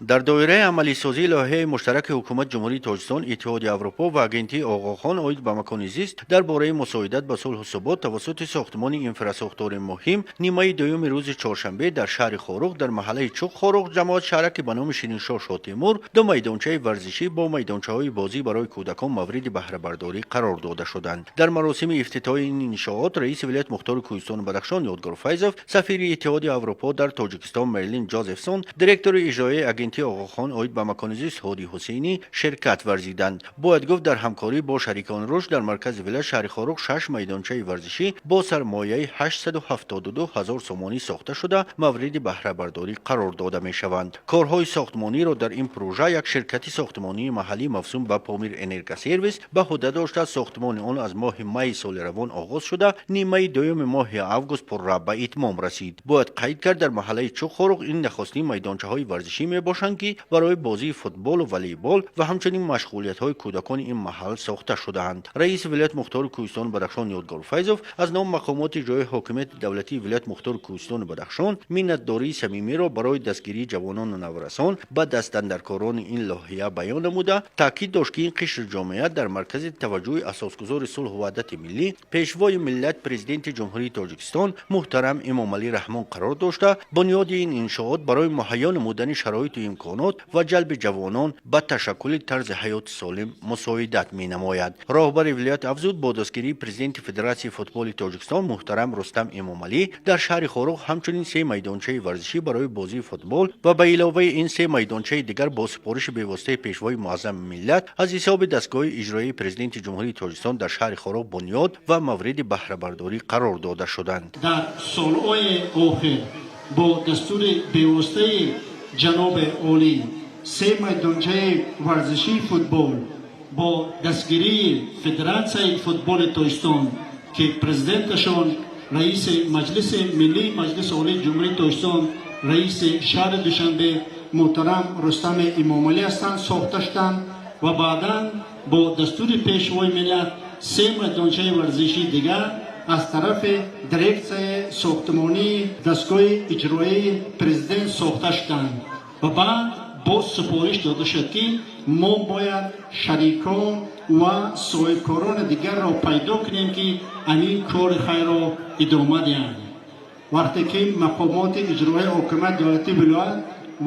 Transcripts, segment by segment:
Дар доираи амалисозии лоиҳаи муштараки Ҳукумати Ҷумҳурии Тоҷикистон, Иттиҳоди Аврупо ва Агентии Оғохон оид ба макони зист дар бораи мусоидат ба сулҳу субот тавассути сохтмони инфрасохтори муҳим, нимаи дуюми рӯзи чоршанбе дар шаҳри Хоруғ, дар маҳаллаи Чуқ Хоруғ, ҷамоат шаҳраки ба номи Шириншоҳ Шотемур, ду майдончаи варзишӣ бо майдончаҳои бозӣ барои кӯдакон мавриди баҳрабардорӣ қарор дода шуданд. Дар маросими ифтитоҳи ин иншоот раиси вилояти мухтори Кӯҳистони Бадахшон Ёдгор Файзов, сафири Иттиҳоди Аврупо дар Тоҷикистон Мерлин Ҷозефсон, директори иҷроияи Агентии Оғохон оид ба макони зист Ҳодӣ Ҳусейнӣ ширкат варзиданд. Бояд гуфт, дар ҳамкорӣ бо шарикони рушд дар маркази вилоят, шаҳри Хоруғ, шаш майдончаи варзишӣ бо сармояи 872 ҳазор сомонӣ сохта шуда, мавриди баҳрабардорӣ қарор дода мешаванд. Корҳои сохтмониро дар ин прожа як ширкати сохтмонии маҳаллӣ мавсум ба Помир Энергосервис ба ӯҳда дошта, сохтмони он аз моҳи майи соли равон оғоз шуда, нимаи дуюми моҳи август пурра ба итмом расид. Бояд қайд кард, дар маҳаллаи Чуқ Хоруғ ин нахустин майдончаҳои варзишӣ мебошанд, ки барои бозии футболу волейбол ва ҳамчунин машғулиятҳои кӯдакони ин маҳал сохта шудаанд. Раиси вилояти мухтори Кӯҳистони Бадахшон Ёдгор Файзов аз номи мақомоти иҷроияи ҳокимияти давлатии вилояти мухтори Кӯҳистони Бадахшон миннатдории самимиро барои дастгирии ҷавонону наврасон ба дастандаркорони ин лоиҳа баён намуда, таъкид дошт, ки ин қишри ҷомеа дар маркази таваҷҷӯҳи асосгузори сулҳу ваҳдати миллӣ, Пешвои миллат, Президенти Ҷумҳурии Тоҷикистон муҳтарам Эмомалӣ Раҳмон қарор дошта, бунёди ин иншоот барои муҳайё намудани шароиту имконот ва ҷалби ҷавонон ба ташаккули тарзи ҳаёти солим мусоидат менамояд. Роҳбари вилоят афзуд, бо дастгирии Президенти Федератсияи футболи Тоҷикистон муҳтарам Рустам Эмомалӣ дар шаҳри Хоруғ ҳамчунин се майдончаи варзишӣ барои бозии футбол ва ба иловаи ин се майдончаи дигар бо супориши бевоситаи Пешвои муаззами миллат аз ҳисоби дастгоҳи иҷроии Президенти Ҷумҳурии Тоҷикистон дар шаҳри Хоруғ бунёд ва мавриди баҳрабардорӣ қарор дода шуданд. Дар солҳои охир бо дастури бевоситаи ҷаноби олӣ се майдончаи варзишии футбол бо дастгирии Федератсияи футболи Тоҷикистон, ки президенташон раиси Маҷлиси Миллии Маҷлиси Олии Ҷумҳурии Тоҷикистон, раиси шаҳри Душанбе муҳтарам Рустами Эмомалӣ ҳастанд, сохта шуданд ва баъдан бо дастури Пешвои миллат се майдончаи варзишии дигар аз тарафи дирексияи сохтмонии дастгоҳи иҷроии президент сохта шуданд. Ва баъд боз супориш дода шуд, ки мо бояд шарикон ва соҳибкорони дигарро пайдо кунем, ки ҳамин кори хайрро идома диҳанд. Вақте ки мақомоти иҷроияи ҳокимияти давлатии вилоят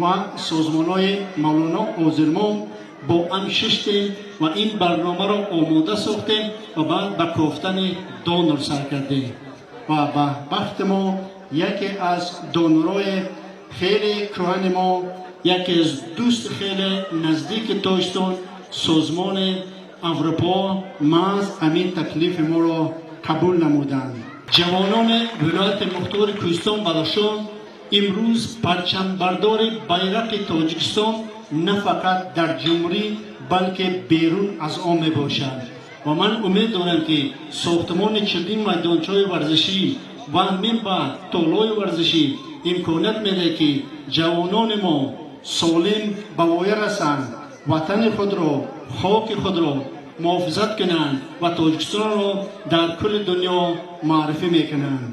ва созмонҳои Мавлоно Озирмон бо ҳам шиштем ва ин барномаро омода сохтем ва баъд ба кофтани донор сар кардем. Ва ба бахти мо яке аз донорҳои хеле кӯҳани мо, яке аз дӯсти хеле наздики Тоҷикистон, Созмони Аврупо, маҳз ҳамин таклифи моро қабул намуданд. Ҷавонони вилояти мухтори Кӯҳистон Бадахшон имрӯз парчамбардори байрақи Тоҷикистон на фақат дар ҷумҳурӣ, балки берун аз он мебошад. Ва ман умед дорам, ки сохтмони чандин майдончаҳои варзишӣ ва минбаъд толори варзишӣ имконият медиҳад, ки ҷавонони мо солим ба воя расанд, ватани худро, хоки худро муҳофизат кунанд ва Тоҷикистонро дар кулли дунё муаррифӣ мекунанд.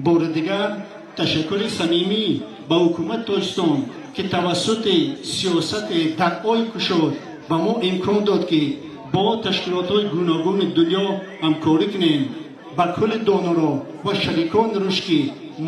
Бори дигар ташаккури самимӣ ба ҳукумати Тоҷикистон, ки тавассути сиёсати дарҳои кушод ба мо имкон дод, ки бо ташкилотҳои гуногуни дунё ҳамкорӣ кунем, ба кулли доноро ва шарикони рушд, ки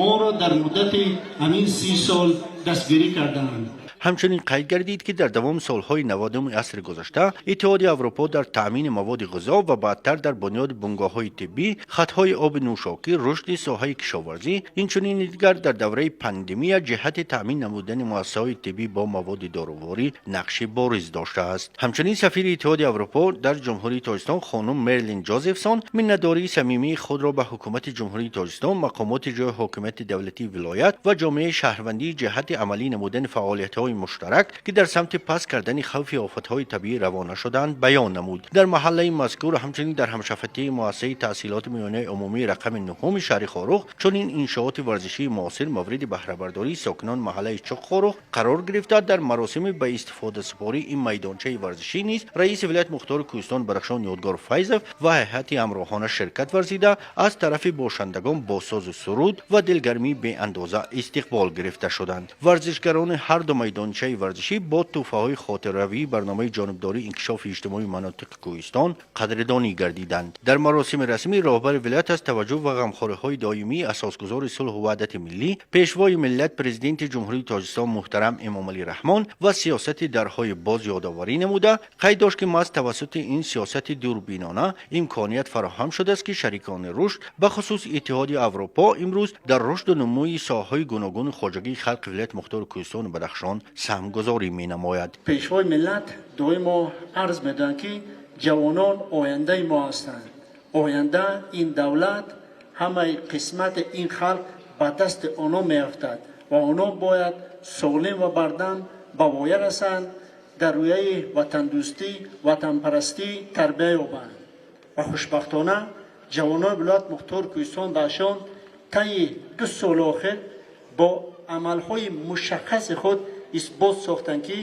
моро дар муддати ҳамин 30 сол дастгирӣ карданд. Ҳамчунин қайд гардид, ки дар давоми солҳои 90-уми асри гузашта Иттиҳоди Аврупо дар таъмини маводи ғизо ва баъдтар дар бунёди бунгоҳҳои тиббӣ, хатҳои оби нӯшокӣ, рушди соҳаи кишоварзӣ, инчунин дигар дар давраи пандемия ҷиҳати таъмин намудани муассисаҳои тиббӣ бо маводи доруворӣ нақши бориз доштааст. Ҳамчунин сафири Иттиҳоди Аврупо дар Ҷумҳурии Тоҷикистон хонум Мерлин Ҷозефсон миннатдории самимии худро ба Ҳукумати Ҷумҳурии Тоҷикистон, мақомоти иҷроияи ҳокимияти давлатии вилоят ва ҷомеаи шаҳрвандӣ ҷиҳати амалӣ намудани фаъолиятҳои муштарак, ки дар самти паст кардани хавфи офатҳои табиӣ равона шудаанд, баён намуд. Дар маҳаллаи мазкур, ҳамчунин дар ҳамшафатии муассисаи таҳсилоти миёнаи умумии рақами нуҳуми шаҳри Хоруғ чунин иншооти варзишии муосир мавриди баҳрабардории сокинони маҳаллаи Чуқ Хоруғ қарор гирифта, дар маросими ба истифодасупории ин майдончаи варзишӣ низ раиси вилояти мухтори Кӯҳистони Бадахшон Ёдгор Файзов ва ҳайати ҳамроҳона ширкат варзида, аз тарафи бошандагон бо созу суруд ва дилгармии беандоза истиқбол гирифта шуданд. Варзишгарони ҳар ду майдончаи майдончаи варзишӣ бо тӯҳфаҳои хотиравии барномаи ҷонибдории инкишофи иҷтимоии манотиқи кӯҳистон қадрдонӣ гардиданд. Дар маросими расмӣ роҳбари вилоят аз таваҷҷӯҳ ва ғамхориҳои доимии асосгузори сулҳу ваҳдати миллӣ, Пешвои миллат, Президенти Ҷумҳурии Тоҷикистон муҳтарам Эмомалӣ Раҳмон ва сиёсати дарҳои боз ёдоварӣ намуда, қайд дошт, ки маҳз тавассути ин сиёсати дурбинона имконият фароҳам шудааст, ки шарикони рушд, бахусус Иттиҳоди Аврупо, имрӯз дар рушду нумӯи соҳаҳои гуногуни хоҷагии халқи вилояти мухтори кӯҳистони Бадахшон саҳмгузорӣ менамояд. Пешвои миллат доимо арз медоҳанд, ки ҷавонон ояндаи мо ҳастанд, оянда ин давлат, ҳамаи қисмати ин халқ ба дасти онҳо меафтад ва онҳо бояд солим ва бардам ба воя расанд, дар рӯяи ватандӯстӣ, ватанпарастӣ тарбия ёбанд. Ва хушбахтона ҷавонони вилоят мухтори кӯҳистон Бадахшон таи 2 соли охир бо амалҳои мушаххаси худ исбот сохтанд, ки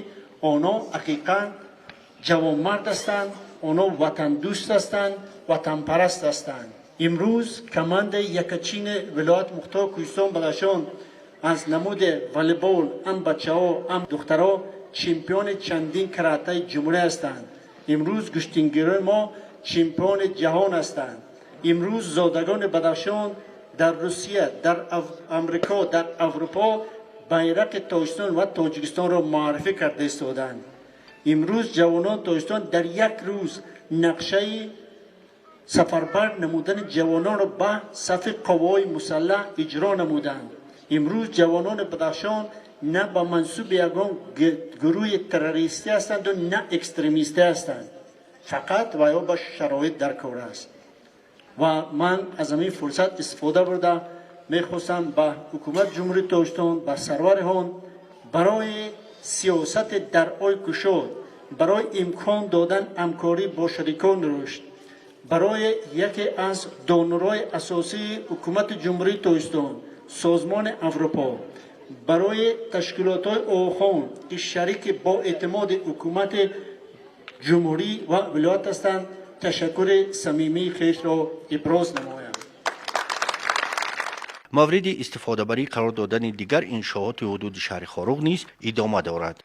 онҳо ҳақиқан ҷавонмард ҳастанд, онҳо ватандӯст ҳастанд, ватанпараст ҳастанд. Имрӯз командаи якачини вилоят мухтор кӯҳистон Бадахшон аз намуди волейбол, ҳам бачаҳо, ҳам духтарҳо, чемпиони чандин каратаи ҷумҳурӣ ҳастанд. Имрӯз гӯштингирони мо чемпиони ҷаҳон ҳастанд. Имрӯз зодагони Бадахшон дар Русия, дар Амрико, дар Аврупо байрақи Тоҷикистон ва Тоҷикистонро муаррифӣ карда истодаанд. Имрӯз ҷавонони Тоҷикистон дар як рӯз нақшаи сафарбар намудани ҷавононро ба сафи қувваҳои мусаллаҳ иҷро намуданд. Имрӯз ҷавонони Бадахшон на ба мансуби ягон гурӯҳи террористӣ ҳастанду на экстремистӣ ҳастанд, фақат вайҳо ба шароит дар кор аст. Ва ман аз ҳамин фурсат истифода бурда мехостам ба ҳукумати Ҷумҳурии Тоҷикистон, ба сарвари он барои сиёсати дарҳои кушод, барои имкон додан ҳамкорӣ бо шарикони рушд, барои яке аз донорҳои асосии ҳукумати Ҷумҳурии Тоҷикистон, Созмони Аврупо, барои ташкилотҳои Оғохон, ки шарики боэътимоди ҳукумати ҷумҳурӣ ва вилоят ҳастанд, ташаккури самимии хешро иброз намоям. Мавриди истифодабарӣ қарор додани дигар иншооти ҳудуди шаҳри Хоруғ низ идома дорад.